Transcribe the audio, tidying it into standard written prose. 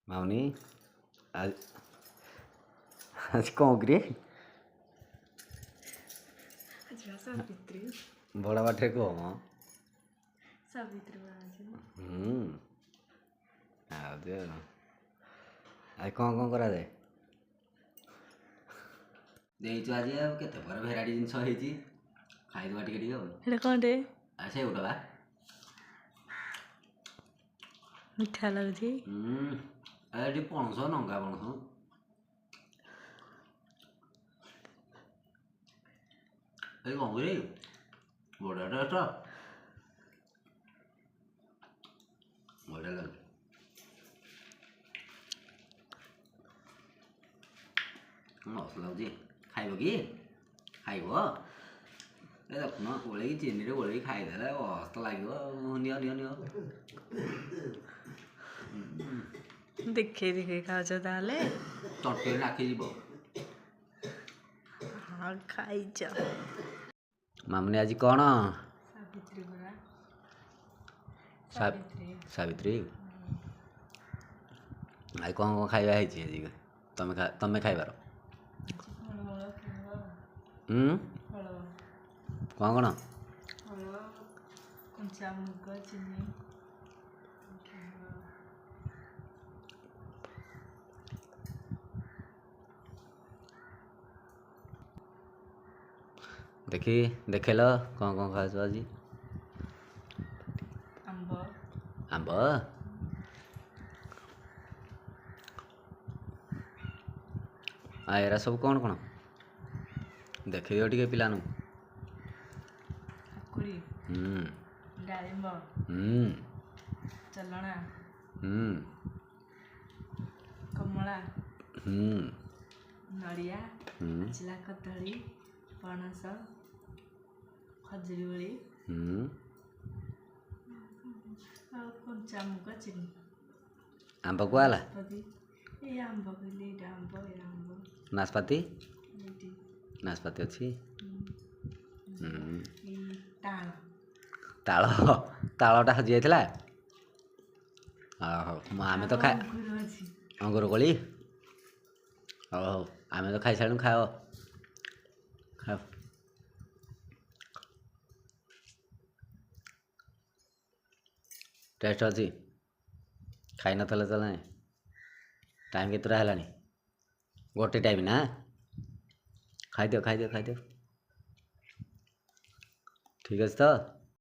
ମାମୁନି, ଆଜି କ'ଣ କିରେ? ଆଜି ବା ସାବିତ୍ରୀ। ବଡ଼ ପାଟିରେ କୁହ ମ। ସାବିତ୍ରୀ ବା ଆଜି। ହୁଁ, ଆଉ ଯେ ଆଜି କ'ଣ କ'ଣ କରାଯାଏ ଦେଇଛୁ ଆଜି? ଆଉ କେତେ ପ୍ରକାର ଭେରାଇଟି ଜିନିଷ ହେଇଛି, ଖାଇଦେବା ଟିକେ ଟିକେ ଆଉ। ହେଟା କ'ଣଟେ? ଆଉ ସେଉଟା ବା। ମିଠା ଲାଗୁଛି। ହୁଁ, ଏଠି ପଣସ, ନଙ୍ଗା ପଣସ। ଏଇ କ'ଣ କିରେ, ବଢ଼ିଆ ଟେଷ୍ଟ, ବଢ଼ିଆ ଲାଗୁଛି। ମସ୍ତ ଲାଗୁଛି। ଖାଇବ କି? ଖାଇବ? ଏ ଦେଖୁନ, ଗୋଳେଇକି, ଚିନିରେ ଗୋଳେଇକି ଖାଇଦେଲେ ମସ୍ତ ଲାଗିବ। ନିଅ ନିଅ ନିଅ। ଦେଖେଇ ଦେଖେଇ ଖାଉଛ ତାହେଲେ। ତଣ୍ଟିରେ ଲାଖିଯିବ। ହଁ, ଖାଇଛ। ମାମୁନି, ଆଜି କ'ଣ? ସାବିତ୍ରୀ ପରା। ସାବିତ୍ରୀ। ସାବିତ୍ରୀ। ଆଜି କ'ଣ କ'ଣ ଖାଇବା ହେଇଛି ଆଜି ତମେ ଖାଇବାର? ଆଜି ଫଳମୂଳ ଖାଇବ। ହୁଁ। ଫଳ। କ'ଣ କ'ଣ? ଫଳ, କଞ୍ଚା ମୁଗ, ଚିନି ଖାଇବ। ଦେଖି ଦେଖେଇଲ, କ'ଣ କ'ଣ ଖାଉଛ ଆଜି? ଆମ୍ବ। ଆମ୍ବ। ଆଉ ଏରା ସବୁ କ'ଣ କ'ଣ ଦେଖିଦିଅ ଟିକେ ପିଲାମାନଙ୍କୁ। କାକୁଡ଼ି। ହୁଁ। ଡାଳିମ୍ବ। ହୁଁ। ଚଲଣା। ହୁଁ। କମଳା। ହୁଁ। ନଡ଼ିଆ। ହୁଁ। ପାଚିଲା କଦଳୀ, ପଣସ, ଖଜୁରୀ କୋଳି। ହୁଁ। ଆଉ କଞ୍ଚା ମୁଗ, ଚିନି। ଆମ୍ବ କୁଆ ହେଲା? ନାସପାତି। ଏଇ ଆମ୍ବ କହିଲି, ଏଇଟା ଆମ୍ବ, ଏଇଟା ଆମ୍ବ। ନାସପାତି? ଏଇଠି। ନାସପାତି ଅଛି। ହୁଁ। ଏଇ ତାଳ। ତାଳ, ତାଳଟା ହଜି ଯାଇଥିଲା। ହଉ, ଆମେ ତ ଖାଇ ଅଙ୍ଗୁର ଅଛି। ଅଙ୍ଗୁର କୋଳି। ହଉ ହଉ, ଆମେ ତ ଖାଇସାରିଲୁଣି। ଖାଅ ଖାଅ। ଟେଷ୍ଟ ଅଛି। ଖାଇନଥିଲେ ତ ନାଇଁ। ଟାଇମ୍ କେତେଟା ହେଲାଣି? ଗୋଟେ ଟାଇମ୍ ନା? ଖାଇଦିଅ ଖାଇଦିଅ ଖାଇଦିଅ। ଠିକ୍ ଅଛି ତ?